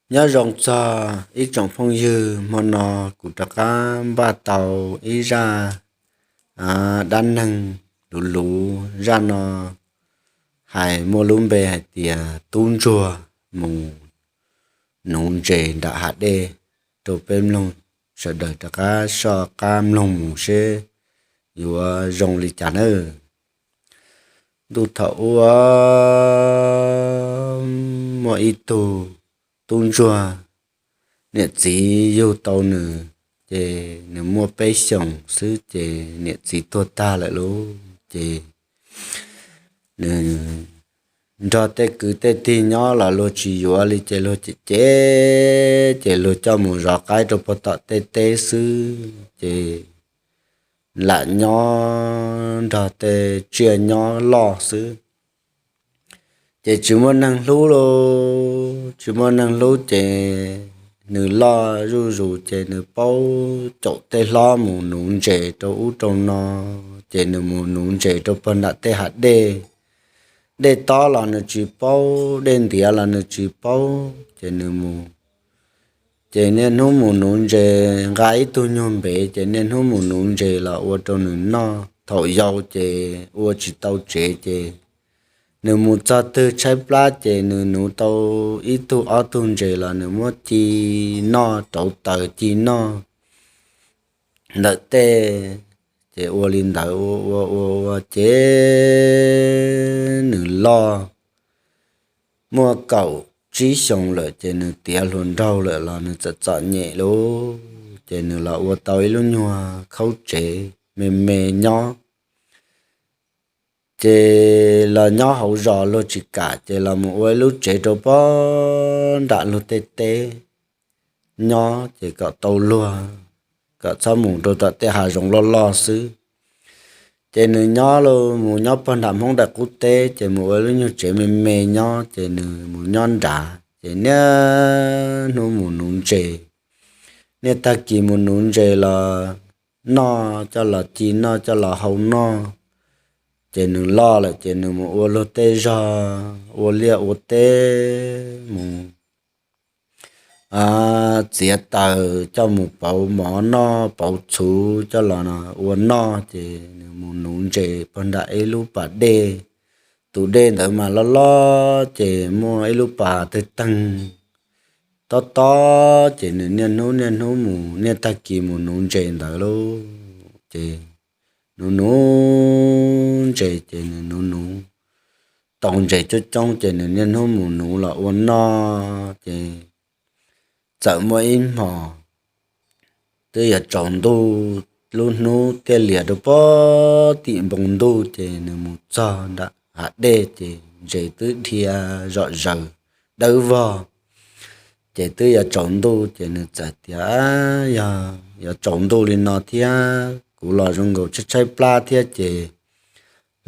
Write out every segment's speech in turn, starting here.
Nyob zoo txog ib tsoom phooj ywg, hmo no kuv rov qab npaj tau ib zaj dab neeg luv luv. Zaj no hais muaj lub npe hais tias tub ntsuag mus nuv ntses nram hav dej rau peb mloog, sawv daws rov qab soj qab mloog mus seb yuav zoo li cas nawb. Ntuj thaum ub muaj ib tug tub ntsuag, niam txiv yug tau nws, ces nws muaj peb xyoos xwb ces niam txiv tuag tag lawm lauj. Ces nws nrog tej kwv tej tij nyob los luag tsis yuav li ces luag cem cem, ces luag coj mus zov qaib rau puag tom tej teb xwb. Ces lam nyob nrog tej tsiaj nyob loj xwb, ces tsis muaj neeg hlub lauj. Tsis muaj neeg hlub ces nws loj zuj zus ces nws paub caum tej hlob mus nuv ntses rau ub rau no. Ces nws mus nuv ntses rau puag nram tej hav dej, dej tob los nws tsis paub, dej ntiav los nws tsis paub. Ces nws mus, ces niaj hnub mus nuv ntses, nqa ib tug nyuag npev, ces niaj hnub mus nuv ntses los ua rau nws noj. Thaum yau ces ua tsis tau tsev ces nws mus txog twg tshaib plab ces nws nuv tau ib tug ob tug ntses los nws muab ci noj, rauv taws ci noj ntawm tej. Ces ua li ntawd ua ua ua ua ces nws loj, muaj kaum tsib xyoos lawm ces nws tiav hluas nraug lawm los nws txawm txom nyem lauj. Ces nws los ua tau ib lub nyuag khaub tsev me me nyob. Ces los nyob hauv zos luag tsis kam ces los mus ua ib lub tsev rau puag nram luag tej teb nyob ces kom tau luag, kom txhob mus rau tom tej hav zoov loj loj xwb. Ces nws nyob los mus nyob puag nram Hmoob daim qub teb ces mus ua ib lub nyuag tsev me me nyob ces nws mus nyob nrad ces niaj hnub mus nuv ntses. Niaj tag kis mus nuv ntses los noj, coj los ci noj, coj los hau noj. Ces nws loj lawm ces nws mus ua luag tej zog, ua liaj ua teb, mus txiav taws coj mus pauv mov noj, pauv txhuv coj los ua noj. Ces nws mus nuv ntses puag nram ib lub pas dej, tus dej ntawd mas loj loj ces muaj ib lub pas tawg teeg tob tob. Ces nws niaj hnub niaj hnub mus, niaj tag kis mus nuv ntses ntawd lauj. Ces nuv nuv ntses ces nws nuv nuv tau ntses coob coob ces nws niaj hnub mus nuv los ua noj. Ces txawm muaj ib hmos twb yuav tsaus ntuj, lub hnub tiaj lias rau puag tim npoo ntuj ces nws mus txog nram hav dej ces ntses twb dhia zom zaws dawb vog. Ces twb yuav tsaus ntuj ces nws txawm tias, Yog yuav tsaus ntuj li no thiab kuv los zoo nkaus tshaib tshaib plab thiab ces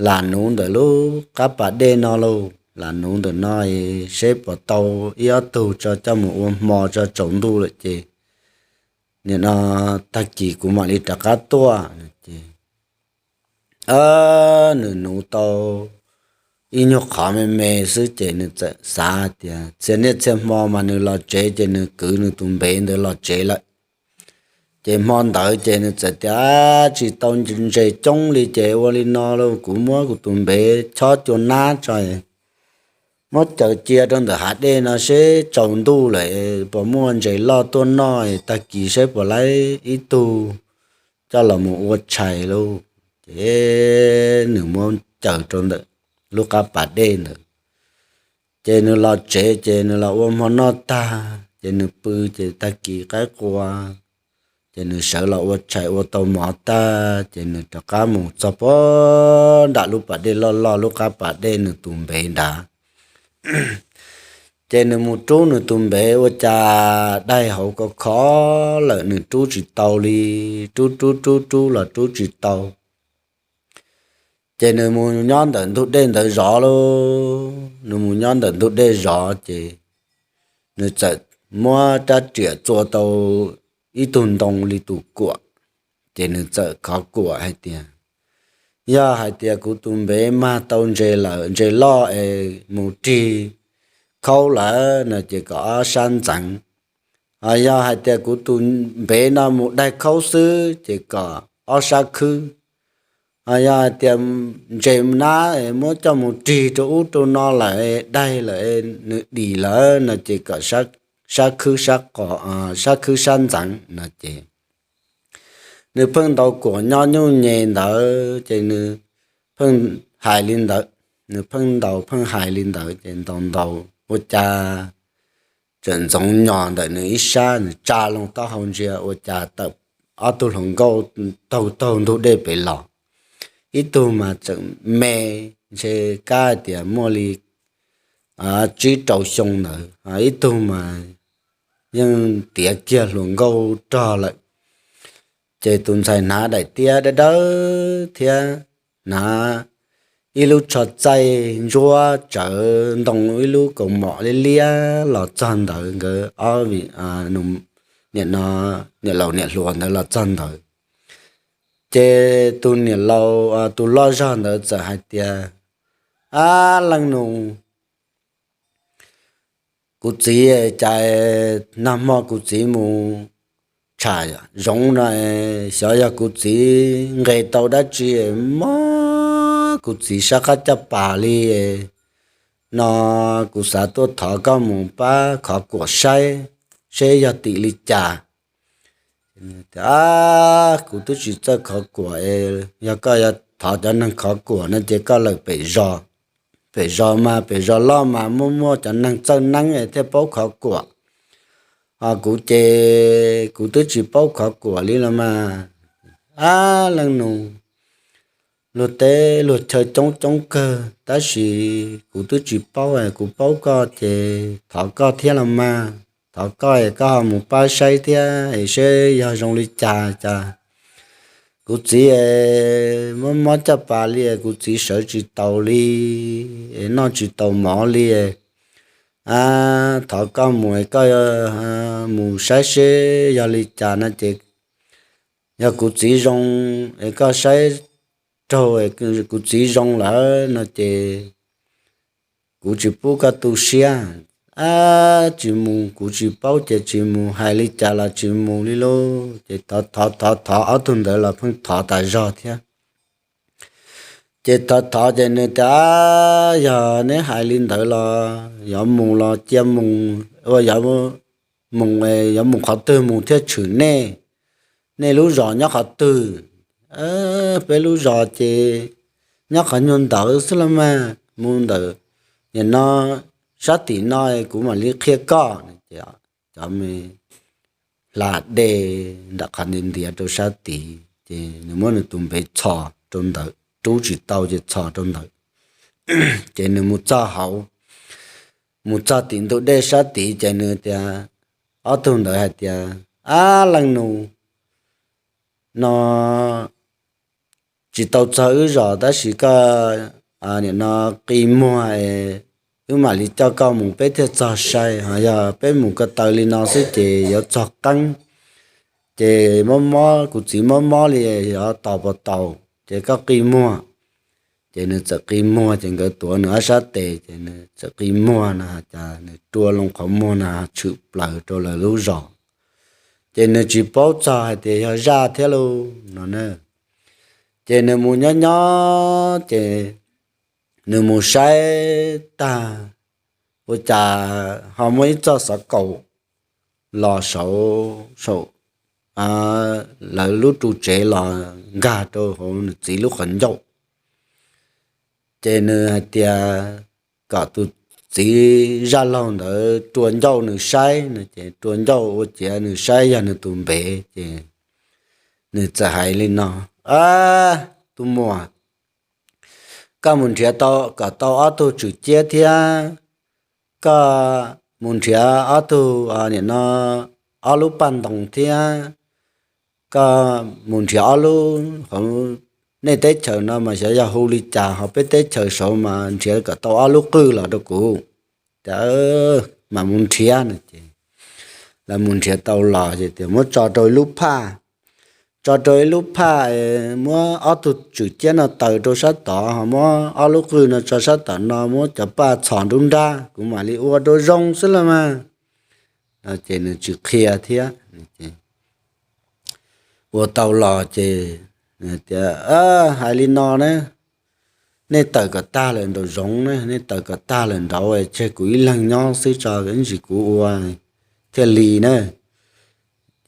lam nuv ntawm lub qab pas dej no lauj, lam nuv ntawm no seb puas tau ib ob tug tso coj mus ua hmo tso, tsaus ntuj lawm ces nim no tag kis kuv mam li rov qab tuaj. Ces nws nuv tau ib nyuag qhov me me xwb ces nws txawm xav tias txhia niaj txhia hmo mas nws los tsev ces nws kwv nws tus npev ntawd los tsev lawm. Ces hmo ntawd ces nws txawm tias, Tsis tau ntses coob li ces ua li no lauj, kuv muab kuv tus npev chob cua nab tso, muab caws cia rau ntawm hav dej no seb tsaus ntuj lawm puas muaj ntses loj tuaj noj, tag kis seb puas laib ib tug coj los mus ua tshais lauj. Ces nws muab caws rau ntawm lub qab pas dej ntawd. Ces nws los tsev ces nws los ua hmo noj tag ces nws pw, ces tag kis qaib qua ces nws sawv los ua tshais ua tau mov tag ces nws rov qab mus txog puag nram lub pas dej loj loj, lub qab pas dej nws tus npev nrad. Ces nws mus rub nws tus npev ua cas daig hauv ko kho lawm, nws rub tsis tau li, rub rub rub rub los rub tsis tau. Ces nws mus nyob ntawm ntug dej ntawd zov lauj, nws mus nyob ntawm ntug dej zov ces nws txawm muab rab riam txua tau ib tug ntoo li tus kuam. Ces nws txawm khov kuam hais tias, Yog hais tias kuv tus npev mag tau ntses lawm, ntses loj es mus rig khaub lawm no ces kom ob sab ntxeev. Ho yog hais tias kuv tus npev no mus daig khaub xwb ces kom ob sab khwb. Ho yog hais tias ntses nab muab coj mus rig rau ub rau no lawm, daig lawm, nws dim lawm no ces kom sab khwb sab qos, sab khwb sab ntxeev no ces nws pheej ntaus kuam nyob nyuj nyem ntawd ces nws pheej hais li ntawd. Nws pheej ntaus pheej hais li ntawd ces ntaus ntaus ua cas tseem ntxoov nyos ntawm nws ib sab, nws tsa loo taub hau ntsia ua cas tawm ob tug hluas nkauj taug taug ntug dej pem los. Ib tug mas tseem me, ntshe kab hais tias muaj li tsib rau xyoo ntawd, ib tug mas yeej tiav kiag hluas nkauj rog lawm. Ces tus ntxhais hnav daim tiab dawb dawb thiab hnav ib lub tsho txaij ntsuab tsawv ntoo ib lub kaus mom liab liab los txog ntawd, nkawd ob niam no, niam laus niam hluas ntawd los txog ntawd. Ces tus niam laus, tus loj zog ntawd txawm hais tias, Ab leej nus, kuv txiv, cas nag hmo kuv txiv mus tsham zoov no, xyov yog kuv txiv nqes tau dab tsi mob kuv txiv sab qab caj pas li no, kuv xav tuaj thov koj mus pab khov kuam saib seb yog tim li cas. Kuv twb tsis txawj khov kuam, yog koj yuav thov cov neeg khov kuam no ces koj lawm pem zos. Pem zos mas pem zos loj mas muaj muaj cov neeg txawj neeb thiaj paub khov kuam. Ho kuv ces kuv twb tsis paub khov kuam li los mas. Ab leej nus, luag teb luag chaw coob coob kawg tab sis kuv twb tsis paub, kuv paub koj ces thov koj thiab los mas. Thov koj es koj ho mus pab saib thiab es seb yog zoo li cas cas. Kuv txiv es mob mob caj pas li es kuv txiv sawv tsis taus li, es noj tsis taus mov li. Thov koj mus es koj mus saib seb yog li cas no ces yog kuv txiv zoo es koj saib raug kuv txiv zoo lawm no ces kuv tsis pub koj tu siab. Ab tsis mus, kuv tsis paub ces tsis mus, hais li cas los tsis mus li lauj. Ces thov thov thov thov ob tug ntawd los pheej thov tas zog thiab. Ces thov thov ces nws tias, Yog neb hais li ntawd los yuav mus los cia mus, ua mus, yuav mus qhov twg mus thiaj tshwm nej? Nej lub zos nyob qhov twg? Peb lub zos ces nyob qhov nyuag ntawd xwb los mas, mus ntawm nim no sab tim no kuv mam li qhia koj. Cov me hla dej nram qhov ntiav ntiav rau sab tid ces nws muab nws tus npev txhos rau ntawd, rub tsis tau ces txhos rau ntawd. Ces nws mus txog hauv, mus txog tim ntug dej sab tid ces nws tias, ob tug ntawd hais tias, Ab leej nus, no tsis tau txog wb zos tab sis koj nim no qi muag, wb mam li coj koj mus peb thiaj txog sai. Ho yog peb mus ko taw li no xwb ces yuav txog qeeb, ces mob mob kuv txiv mob mob li yuav tos puas tau, ces koj qi muag. Ces nws txawm qi muag ces nkawd tuav nws ob sab tes ces nws txawm qi muag no, cas nws rua loo qhov muag no tshwm plaws rau lawv lub zos. Ces nws tsis paub txog hais tias yog zaj thiab lauj no na. Ces nws mus nyob nyob ces nws mus saib tag, ua cas ho muaj ib txoj xov kaum los saum, saum lawv lub ru tsev los nkag rau hauv nws txiv lub qhov ncauj. Ces nws hais tias kom tus txiv zaj laug ntawd rua ncauj nws saib no, ces rua ncauj ua ciav nws saib yog nws tus npev, ces nws txawm hais li no, Ab, tus muam, koj mus nrhiav tau kom tau ob tug tswm ciab thiab, koj mus nrhiav ob tug, nim no, ob lub paj ntoos thiab, koj mus nrhiav ob lub hauv nej teb chaws no mas xyov yog hu li cas, ho peb teb chaws saud mas nrhiav kom tau ob lub qwj los rau kuv. Ces mam mus nrhiav no ces lawv mus nrhiav tau los ces tias muab tso rau ib lub phaj, tso rau ib lub phaj, muab ob tug tswm ciab no taws rau sab tod, ho muab ob lub qwj no tso sab tom no, muab cov paj txhos nruab nrab, kuv mam li ua rau zoo xwb los mas. Ces nws tsis qhia thiab. Ua tau los ces tias, hais li no na, nej tawm kom tag lawm nraum zoov na, nej tawm kom tag lawm nraud, tseg kuv ib leeg nyob xwb tso, ib ntsis kuv ua thiaj li na.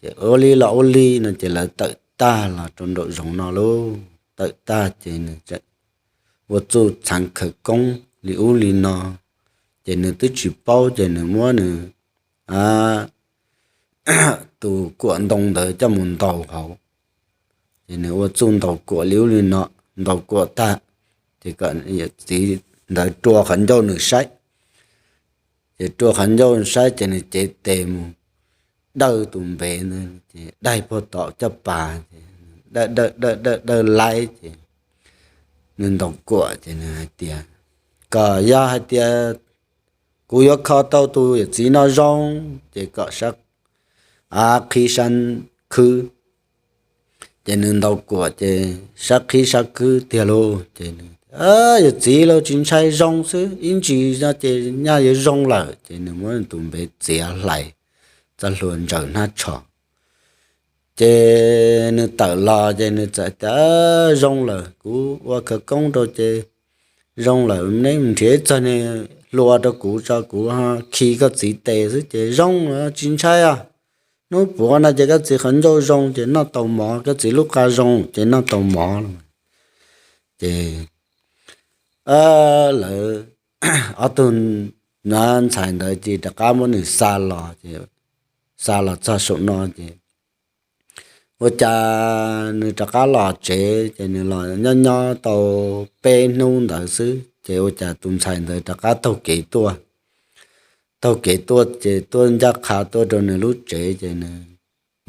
Ces ua li los ua li no ces lawv tawm tag los rau nraum zoov no lauj. Tawm tag ces nws ua txuj txheev khawv koob li ub li no, ces nws twb tsis paub ces nws muab nws tus kuam ntoo ntawd coj mus ntaus hauv. Ces nws ua txuj ntaus kuam li ub li no, ntaus kuam tag, ces kom yawm txiv ntawd rua qhov ncauj nws saib. Ces rua qhov ncauj saib ces nws cev tes mus dawj tus npev ntawd ces daig puag tom caj pas, dawj dawj dawj dawj laib ces nws ntaus kuam ces nws hais tias, kom yog hais tias kuv yuav kho tau tus yawm txiv no zoo ces kom sab qhib sab khwb. Ces nws ntaus kuam ces sab qhib sab khwb tiag lauj. Ces yawm txiv lauj, tsis ntshai, zoo xwb, ib ntsis no ces nyaj yuav zoo lawm. Ces nws muab tus npev txiav hlais txoj hlua ntsaws hnab tsho. Ces nws tawm los ces nws txawm tias, zoo lawm, kuv ua khawv koob rau ces zoo lawm, neb nrhiav ib txoj niag hlua rau kuv tso, kuv khi koj txiv tes xwb ces zoo, tsis ntshai os. Hnub puav no ces koj txiv qhov ncauj zoo ces noj tau mov, koj txiv lub qa zoo ces noj tau mov. Ces lawv ob tug ntxhais ntawd ces rov qab muab nws xa los, xa los txog saum no ces ua cas nws rov qab los tsev ces nws los nyob nyob tau peb hnub ntawd xwb ces ua cas tus ntxhais ntawd rov qab taug kev tuaj. Taug kev tuaj ces tuaj ncaj qha tuaj rau nws lub tsev ces nws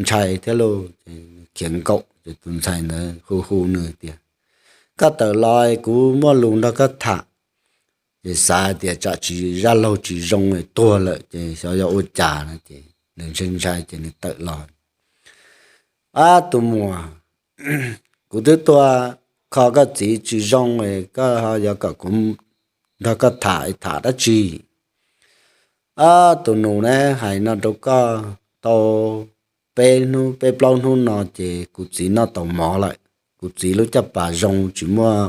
ntshai thiab lauj, ces khiav nkaum ces tus ntxhais ntawd hu hu nws tias, koj tawm los kuv muaj lus nrog koj tham. Ces xav tias tsam tsis, zaj laug tsis zoo tuag lawm ces xyov yog ua cas no ces nws ntshai ntshai ces nws tawm los. Ab tus muam, kuv twb tuaj kho koj txiv tsis zoo, koj ho yuav kom kuv nrog koj tham, tham dab tsi? Ab tus nus na, hais no rau koj, tau peb hnub peb plaub hnub no ces kuv txiv noj tau mov lawm, kuv txiv lub caj pas zoo tsis muaj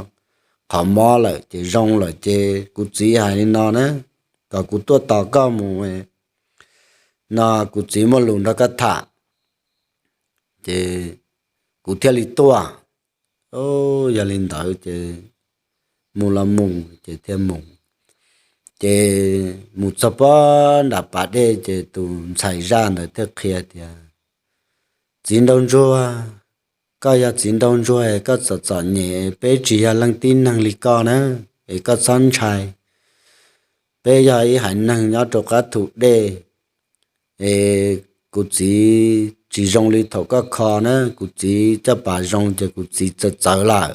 qhov mob lawm ces zoo lawm ces kuv txiv hais li no na, kom kuv tuaj tos koj mus no, kuv txiv muaj lus nrog koj tham. Ces kuv thiaj li tuaj. Yog li ntawd ces mus los mus ces thiaj mus. Ces mus txog pob nram pas dej ces tus ntxhais zaj ntawd thiaj qhia tias, txiv nraug ntsuag, koj yog txiv nraug ntsuag es koj txom txom nyem, peb tsis yog leej tib neeg li koj na, es koj txhob ntshai. Peb yog ib haiv neeg nyob rau qab thu dej, es kuv txiv tsis zoo li thaum koj kho na, kuv txiv caj pas zoo ces kuv txiv txawv txawv lawm.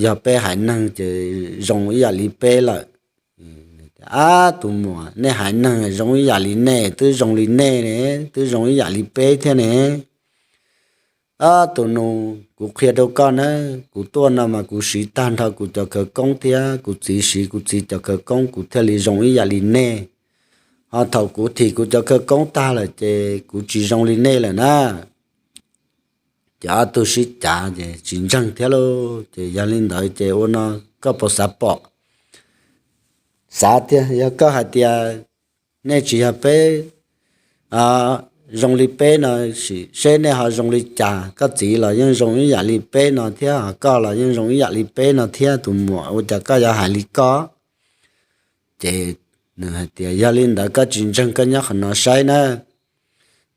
Yog peb haiv neeg ces zoo ib yam li peb lawm. Ab tus muam, nej haiv neeg zoo ib yam li nej, twb zoo li nej ne, twb zoo ib yam li peb thiab ne. Ab tus nus, kuv qhia rau koj na, kuv tuaj no mas kuv siv tag nrho kuv cov khawv koob thiab kuv txiv siv kuv txiv cov khawv koob kuv thiaj li zoo ib yam li nej. Ho thaum kuv thim kuv cov khawv koob tag lawm ces kuv tsis zoo li nej lawm na. Ces ob tug sib cav ces tsis ntseeg thiab lauj. Ces yog li ntawd ces ua no koj puas xav pom? Xav tiag, yog koj hais tias nej tsis yog peb zoo li peb no, seb nej ho zoo li cas? Koj txiv los yeej zoo ib yam li peb no thiab, ho koj los yeej zoo ib yam li peb no thiab, tus muam, ua cas koj yuav hais li koj? Ces nws hais tias, yog li ntawd koj tsis ntseeg koj nyob qhov no saib na.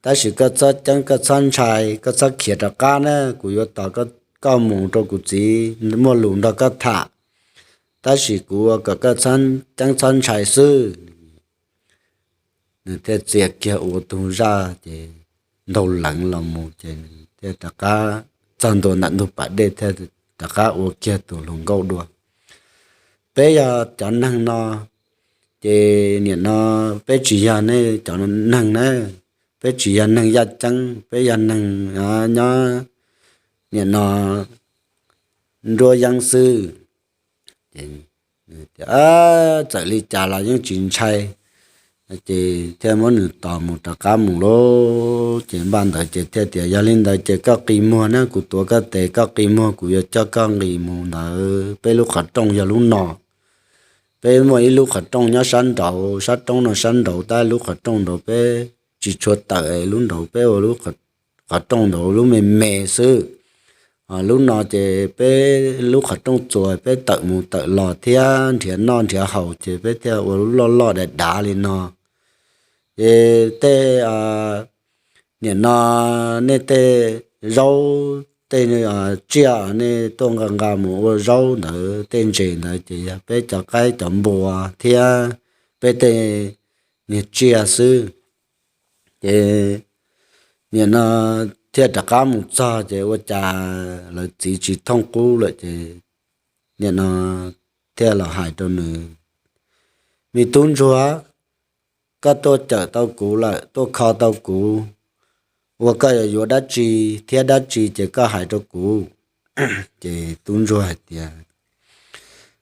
Tab sis koj txhob ceeb, koj txhob ntshai, koj txhob khiav rov qab na, kuv yuav tos koj mus rau kuv txiv muaj lus nrog koj tham. Tab sis kuv ua kom koj txhob ceeb txhob ntshai xwb. Nws thiaj txia kiag ua tus zaj ces ntaug leev los mus ces thiaj rov qab txog ntua ntawm ntug pas dej thiaj rov qab ua kiag tus hluas nkauj dua. Peb yog cov neeg no, ces nim no peb tsis yog nej cov neeg na, peb tsis yog neeg yaj ceeb, peb yog neeg nyob nim no nruab yeeb xwb. Txawm li cas los yeej tsis ntshai. Ces thiaj muab nws tos mus rov qab mus lauj. Ces npaj ntawd ces thiaj tias, yog li ntawd ces koj qi muag na, kuv tuav koj tes koj qi muag, kuv yuav coj koj nqis mus ntawd. Peb lub qhov rooj yog lub no. Peb muaj ib lub qhov rooj nyob sab nraud, sab roob no sab nraud, tab lub qhov rooj nraud peb tsis tshua tawm, lub nraud peb ua lub qhov rooj nraud lub me me xwb. Lub no ces peb lub qhov rooj txuas, peb tawm mus tawm los thiab nrhiav noj nrhiav haus ces peb thiaj ua lub loj loj dav dav li no. Ces tej nim no nej tej zaub, tej tsiaj nej tuaj nqa nqa mus ua zaub ntawd, tej ntses ntawd ces yog peb cov qaib cov npua thiab peb tej niag tsiaj xwb. Ces nim no thiaj rov qab mus txog ces ua cas lawv txiv tsis thooj qub lawm ces nim no thiaj los hais rau nws, me tub ntsuag, koj tuaj cawm tau kuv lawm, tuaj kho tau kuv, ua koj yuav yuav dab tsi thiab dab tsi ces koj hais rau kuv. Ces tub ntsuag hais tias,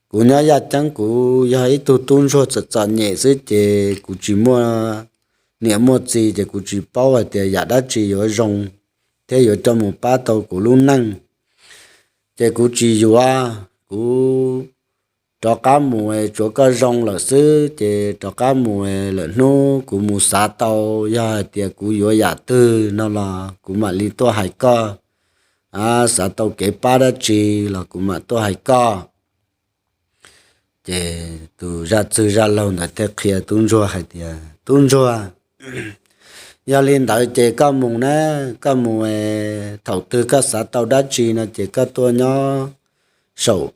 kuv nyob yaj ceeb, kuv yog ib tug tub ntsuag txom txom nyem xwb ces kuv tsis muaj niam muaj txiv ces kuv tsis paub hais tias yam dab tsi yuav zoo thiab yuav coj mus pab tau kuv lub neej. Ces kuv tsis yuav, kuv rov qab mus tsuav koj zoo lawm xwb ces rov qab mus, lawm hnub kuv mus xav tau, yog hais tias kuv yuav yam twg no los kuv mam li tuaj hais koj. Xav tau kev pab dab tsi los kuv mam tuaj hais koj. Ces tus zaj txwg zaj laug ntawd thiaj qhia tub ntsuag hais tias, tub ntsuag, yog li ntawd ces koj mus na, koj mus, thaum twg koj xav tau dab tsi no ces koj tuaj nyob saum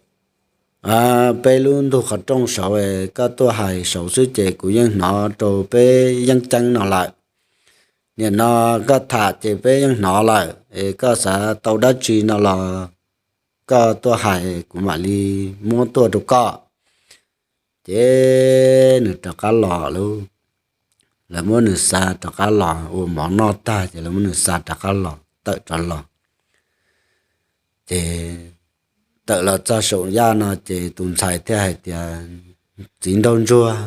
peb lub ntug qhov rooj saud, koj tuaj hais saud xwb ces kuv yeej hnov rau peb yeeb ceeb no lawm. Nim no koj tham ces peb yeej hnov lawm es koj xav tau dab tsi no los koj tuaj hais kuv mam li muab tuaj rau koj. Ces nws rov qab los lauj, lawv muab nws xa rov qab los, ua mov noj tag ces lawv muab nws xa rov qab los, tawm rov los. Ces tawm los txog saum yaj no ces tus ntxhais thiaj hais tias, txiv nraug ntsuag,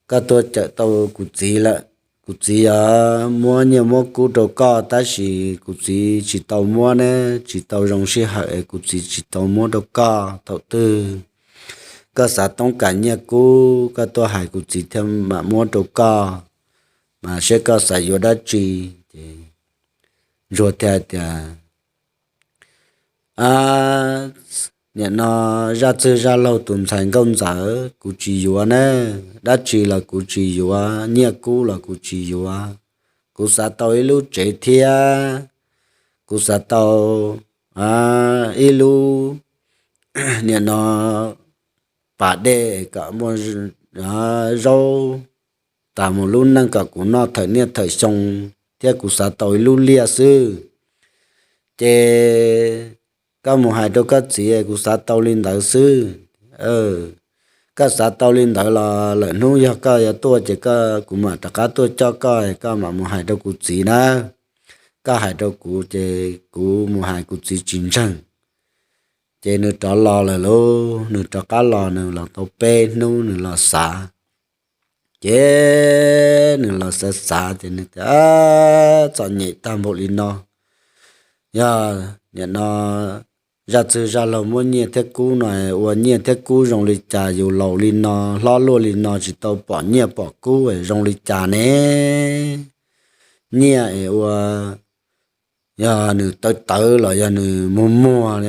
koj tuaj cawm tau kuv txiv lawm. Kuv txiv yuav muab nyiaj muab kub rau koj tab sis kuv txiv tsis tau muab ne, tsis tau zoo sij hawm es kuv txiv tsis tau muab rau koj. Thaum twg koj xav toob kas nyiaj kub koj tuaj hais kuv txiv thiaj mam muab rau koj, mas seb koj xav yuav dab tsi. Ces ntsuag thiaj hais tias, nim no zaj txwg zaj laug tus ntxhais nkauj ntxawm, kuv tsis yuav ne, dab tsi los kuv tsis yuav, nyiaj kub los kuv tsis yuav. Kuv xav tau ib lub tsev thiab kuv xav tau ib lub, nim no pas dej kom muaj zaub tas mus lub neej kom kuv noj thawm niaj thawm xyoo, thiab kuv xav tau ib lub liaj xwb. Ces koj mus hais rau koj txiv, kuv xav tau li ntawd xwb. Koj xav tau li ntawd los lawm hnub yog koj yuav tuaj ces kuv mam rov qab tuaj coj koj, koj mam mus hais rau kuv txiv na. Koj hais rau kuv ces kuv mus hais kuv txiv tsis ntseeg. Ces nws rov los lawm lauj, nws rov qab los, nws los tau peb hnub nws los xav. Ces nws los xav xav ces nws tias, txom nyem tag npaum li no, yog nim no zaj txwg zaj laug muab nyiaj thiab kub no, ua nyiaj thiab kub zoo li cas, yus laus li no hlob luaj li no tsis tau pom nyiaj pom kub zoo li cas ne? Nyiaj es ua, yog nws tawv tawv los yog nws muag muag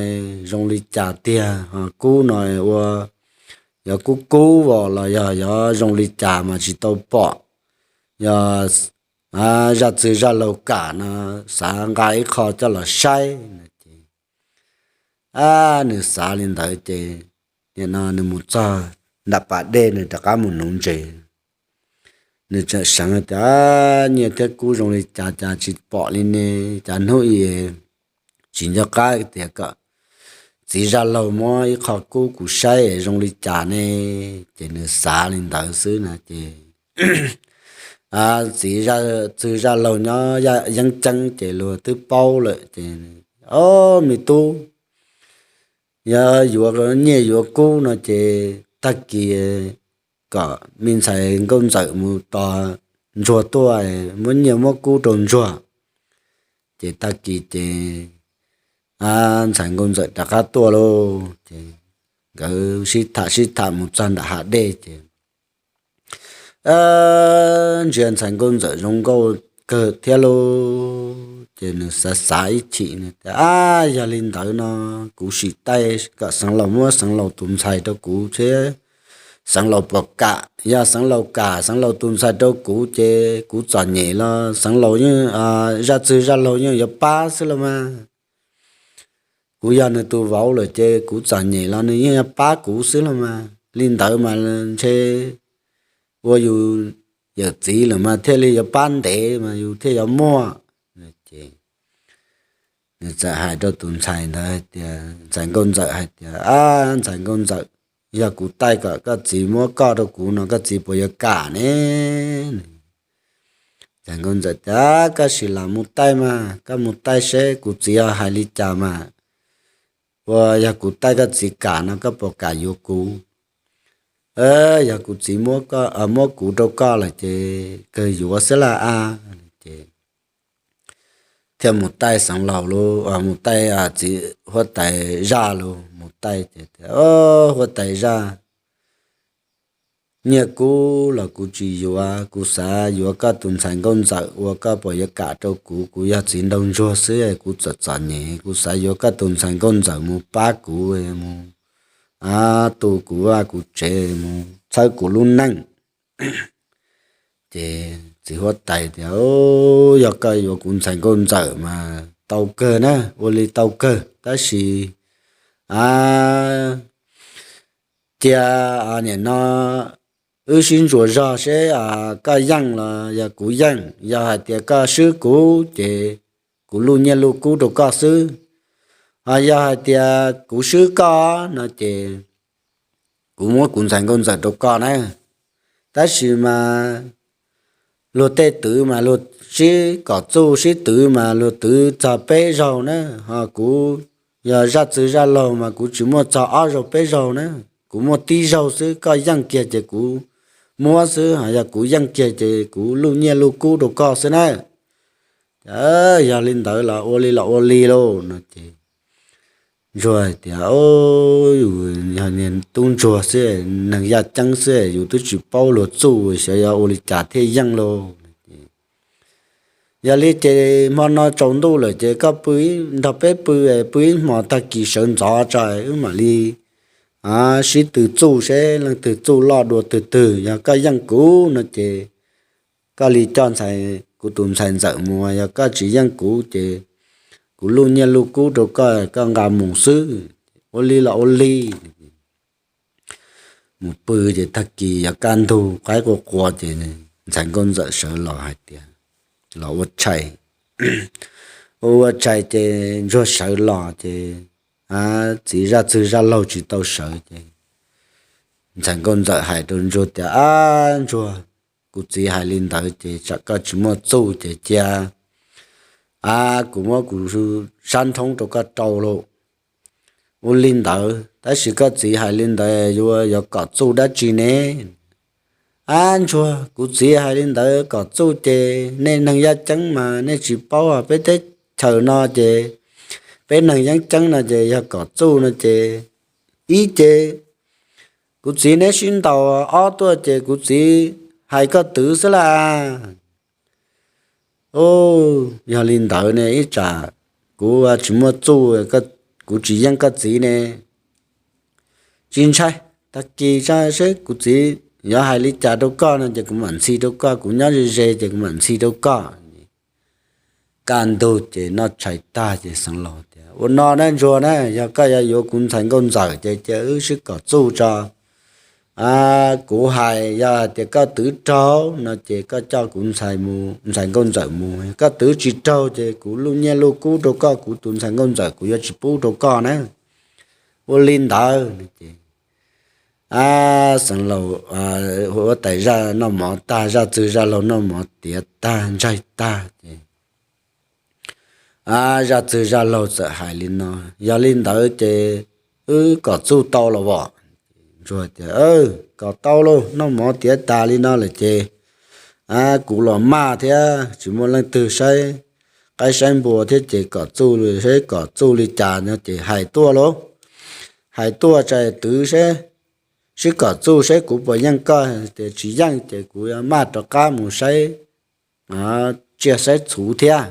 zoo li cas tiag, kub no ua, yog kub kub os los yog yog zoo li cas mas tsis tau pom. Yog zaj txwg zaj laug kam no, xav nqa ib qho coj los saib no ces, nws xav li ntawd ces nim no nws mus txog nram pas dej, nws rov qab mus nuv ntses. Nws tseem seev tias, nyiaj thiab kub zoo li cas cas tsis pom li ne, cas hnub i tsis nco qab tias kom txiv zaj laug muab ib qho kub kuv saib zoo li cas ne. Ces nws xav li ntawd xwb na ces txiv zaj txwg zaj laug nyob yeeb ceeb ces luag twb paub lawm ces, Ob, me tub, yog yuav nyiaj yuav kub no ces tag kis kom me ntxhais nkauj ntxawm mus tos ntsuag tuaj, muab nyiaj muab kub rau ntsuag. Ces tag kis ces ntxhais nkauj ntxawm rov qab tuaj lauj. Ces nkawd sib tham sib tham mus txog nram hav dej ces ntsia ntxhais nkauj ntxawm zoo nkauj kawg thiab lauj. Ces nws xav xav ib chim, nws tias, Ab, yog li ntawd no kuv sim taij kom Xeev Laus muab Xeev Laus tus ntxhais rau kuv thiab, Xeev Laus puas kam. Yog Xeev Laus kam Xeev Laus tus ntxhais rau kuv ces kuv txom nyem los Xeev Laus yeej, zaj txwg zaj laug yeej yuav pab xwb los mas. Kuv yog nws tus vauv lawm ces kuv txom nyem los nws yeej yuav pab kuv xwb los mas. Li ntawd mas ntshe ua yus yawm txiv lawm mas thiaj li yuav pab ntev mas yus thiaj yuav muaj. Ces nws txawm hais rau tus ntxhais ntawd hais tias, ntxhais nkauj ntxawm hais tias, Ab, ntxhais nkauj ntxawm, yog kuv taij kom koj txiv muab koj rau kuv no koj txiv puas yuav kam ne? Ntxhais nkauj ntxawm tias, Koj sim lam mus taij mas, koj mus taij seb kuv txiv ho hais li cas mas. Ua yog kuv taij koj txiv kam no koj puas kam yuav kuv? Yog kuv txiv muab kuv rau koj lawm ces kawg yuav xwb laj a. Ces thiaj mus taij Xeev Laus lauj, mus taij txiv huab tais zaj lauj, mus taij ces tias, Huab tais zaj, nyiaj kub los kuv tsis yuav, kuv xav yuav koj tus ntxhais nkauj ntxawm ua koj puas yuav kam rau kuv? Kuv yog txiv nraug ntsuag xwb, kuv txom txom nyem, kuv xav yuav koj tus ntxhais nkauj ntxawm mus pab kuv, mus tu kuv vaj kuv tsev, mus txhawb kuv lub neej. Ces txiv huab tais tias, Yog koj yuav kuv ntxhais nkauj ntxawm mas tau kawg na, ua li tau kawg, tab sis a cia nim no wb sib ntsuas zog seb koj yeej los yog kuv yeej. Yog hais tias koj swb kuv ces kuv luj nyiaj luj kub rau koj xwb. Ho yog hais tias kuv swb koj no ces kuv muab kuv ntxhais nkauj ntxawm rau koj na. Tab sis mas luag tej twv mas luag sib kom txuj sib twv mas luag twv txog peb zaug na, ho kuv yog zaj txwg zaj laug mas kuv tsis muaj txog ob zaug peb zaug na. Kuv muaj tib zaug xwb, koj yeej kiag ces kuv muab xwb, ho yog kuv yeej kiag ces kuv luj nyiaj luj kub rau koj xwb na. Yog li ntawd los ua li los ua li lauj no ces ntsuag hais tias, Yus yog niag tub ntsuag xwb, neeg yaj ceeb xwb, yus twb tsis paub luag txuj, xyov yog ua li cas thiaj yeej lauj. Yog li ces hmo no tsaus ntuj lawm ces koj pw, nrog peb pw, pw ib hmos tag kis sawv ntxov tso wb mam li sib tw txuj seb leej twg txuj loj dua twg twg. Yog koj yeej kuv no ces koj li coj ntxhais, kuv tus ntxhais ntxawm mus, yog koj tsis yeej kuv ces kuv luj nyiaj luj kub rau koj, koj nqa mus xwb. Ua li los ua li. Mus pw ces tag kis yuav kaj ntug qaib qua qua ces ntxhais nkauj ntxawm sawv los hais tias, los ua tshais. Ua ua tshais ces ntsuag sawv los ces txiv zaj txwg zaj laug tsis tau sawv ces ntxhais nkauj ntxawm hais rau ntsuag tias, Ab ntsuag, kuv txiv hais li ntawd ces tsam koj tsis muaj txuj ces cia a kuv muab kuv sab nrhoob rau koj rau lauj. Ua li ntawd tab sis koj txiv hais li ntawd yuav yuav kom txuj dab tsi ne? Ab ntsuag, kuv txiv hais li ntawd kom txuj ces nej neeg yaj ceeb mas nej tsis paub, peb teb chaws no ces peb neeg yeeb ceeb no ces yog kom txuj no ces ib ce kuv txiv neb sib ntaus, ob tuaj ces kuv txiv hais koj twv xwb laj. Yog li ntawd ne ib tsam kuv tsis muaj txuj, kuv tsis yeej koj txiv ne. Tsis ntshai, tag kis seb kuv txiv yuav hais li cas rau koj no ces kuv mam ntxhi rau koj, kuv nyob ze ze ces kuv mam ntxhi rau koj. Kaj ntug ces noj tshais tag ces Xeev Laus tias, Ua no na ntsuag na, yog koj yuav yuav kuv ntxhais nkauj ntxawm ces cia wb sib kom txuj tso. Kuv hais yog hais tias koj twv raug no ces koj coj kuv ntxhais mus, ntxhais nkauj ntxawm mus, koj twv tsis raug ces kuv luj nyiaj luj kub rau koj, kuv tus ntxhais nkauj ntxawm kuv yuav tsis pub rau koj na. Ua li ntawd ces Ab, xeev laus, huab tais zaj noj mov tag, zaj txwg zaj laug noj mov tiav tag ntsaig tag ces, ab, zaj txwg zaj laug txawm hais li no: Yog li ntawd ces wb kom txuj tau los as? Ntsuag tias, Kom tau lauj, noj mov tiav tas li no lawm ces, ab, kuv los maj thiab tsis muaj leej twg saib qaib saib npua thiab ces kom txuj, saib kom txuj li cas no ces hais tuaj lauj. Hais tuaj tsa twv seb, sib kom txuj seb kuv puas yeej koj. Ces tsis yeej ces kuv yuav maj rov qab mus saib tsiaj saib txhu thiab.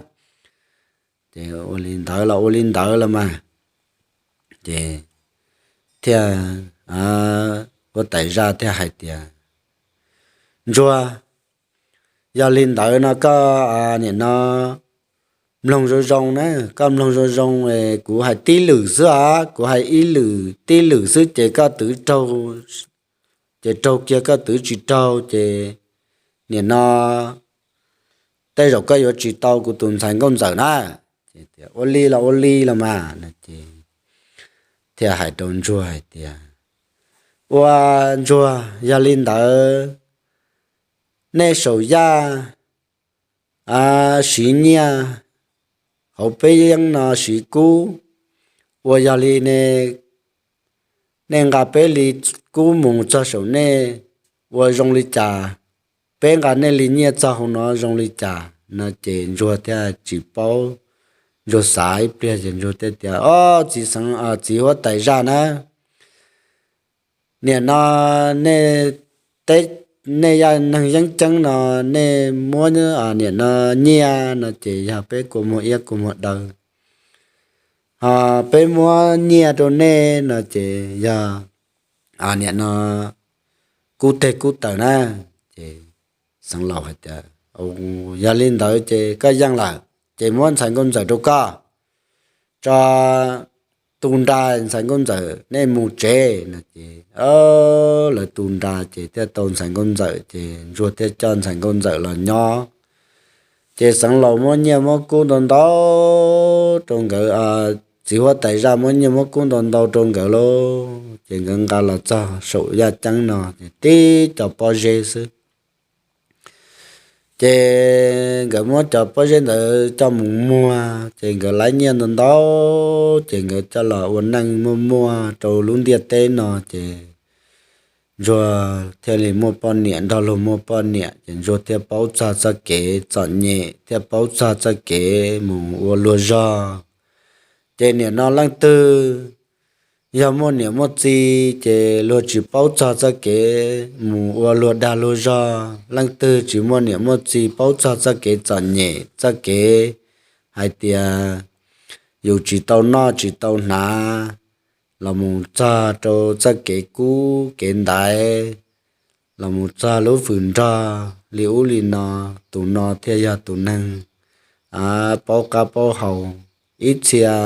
Ces ua li ntawd los ua li ntawd los mas. Ces thiaj, huab tais zaj thiaj hais tias, Ntsuag, yog li ntawd no koj nim no mloog zoo zoo na, koj mloog zoo zoo, kuv hais tib lwm xwb os, kuv hais ib lwm tib lwm xwb ces koj twv raug, ces raug kiag, koj twv tsis raug ces nim no tej zaum koj yuav tsis tau kuv tus ntxhais nkauj ntxawm na. Ua li los ua li los mas. Thiaj hais rau ntsuag hais tias, Ua, ntsuag, yog li ntawd nej saum yaj siv nyiaj, hauv peb yeeb no siv kub, ua yog li ne, nej nqa peb li kub mus txog saum nej ua zoo li cas, peb nqa nej li nyiaj txog hauv no zoo li cas? No ces ntsuag thiaj tsis paub, ntsuag xav ib pliag ces ntsuag thiaj tias, Ob, txiv huab tais zaj na, nim no nej, nej yaj neeg yeeb ceeb no, nej muab nim no nyiaj no ces yog peb kua muag iab kua muag daw, ho peb muab nyiaj rau nej no ces yog nim no kub teg kub taw na. Ces xeev laus hais tias, Yog li ntawd ces koj yeej lawm, ces muab ntxhais nkauj ntxawm rau koj, tso, tu nra ntxhais nkauj ntxawm nej mus tsev no ces lawv tu nra ces thiaj tau ntxhais nkauj ntxawm ces ntsuag thiaj coj ntxhais nkauj ntxawm los nyob. Ces xeev laus muab nyiaj muab kub ntau ntau rau nkawd, txiv huab tais zaj muab nyiaj muab kub ntau ntau rau nkawd lauj, ces nkawd nqa los txog saum yaj ceeb no ces tib co pob zeb xwb. Ces nkawd muab cov pob zeb ntawd coj mus muag ces nkawd laib nyiaj ntau ntau, ces nkawd coj los ua neej muaj muaj rau lub ntiaj teb no ces ntsuag thiaj li muaj poj niam nrog luag muaj poj niam ces ntsuag thiaj paub txog txoj kev txom nyem, thiaj paub txog txoj kev mus ua luag zog. Ces nim no leej twg yog muaj niam muaj txiv ces luag tsis paub txog txoj kev mus ua luag dag luag zog. Leej twg tsis muaj niam muaj txiv paub txog txoj kev txom nyem, txoj kev hais tias yus tsis tau noj tsis tau hnav, los mus txog rau txoj kev kub kev ntaiv, los mus txog lub fwm nrog li ub li no, tus no thiaj yog tus neeg paub qab paub hau. Ib txhia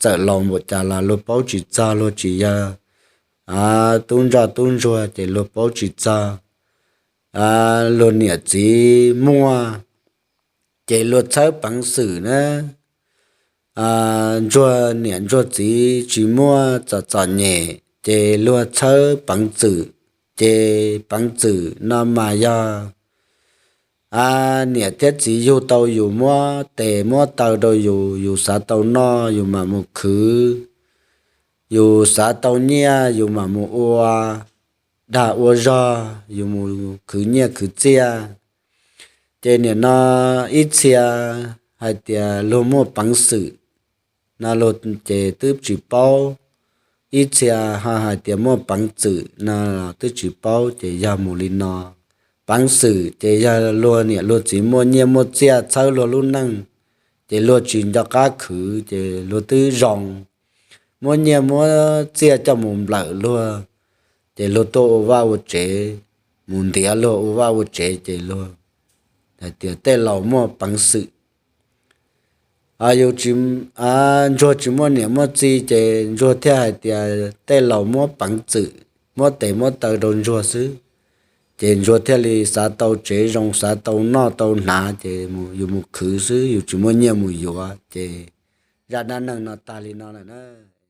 txawm laus npaum cas los luag paub tsis txog, luag tsis yog tub ntsoj tub ntsuag ces luag paub tsis txog. Luag niam txiv muaj ces luag txhawb peev xwm na. Ntsuag niam ntsuag txiv tsis muaj, txom txom nyem ces luag txhawb peev xwm. Ces peev xwm no mas yog niam thiab txiv yug tau yus, muab tes muab taw rau yus, yus xav tau noj yus mam mus khwv, yus xav tau nyiaj yus mam mus ua dag ua zog, yus mus khwv nyiaj khwv txiaj. Ces nim no ib txhia hais tias luag muaj peev xwm no luag ces twb tsis paub. Ib txhia ho hais tias muaj peev xwm no los twb tsis paub, ces yog mus li no. Peev xwm ces yog luag niam luag txiv muaj nyiaj muaj txiaj txhawb luag lub neej, ces luag tsis nco qab khwv ces luag twb zoo. Muab nyiaj muab txiaj coj mus nplawm luag, ces luag tuaj ua vaj ua tsev, mus ntiav luag ua vaj ua tsev ces luag hais tias tej laus muaj peev xwm. Yus, ntsuag tsis muaj niam muaj txiv ces ntsuag thiaj hais tias tej laus muab peev xwm, muab tes muab taw rau ntsuag xwb, ces ntsuag thiaj li xav tau tsev zoo, xav tau noj tau hnav ces yus mus khwv xwb, yus tsis muaj nyiaj mus yuav. Ces zaj dab neeg no tag li no lawm na.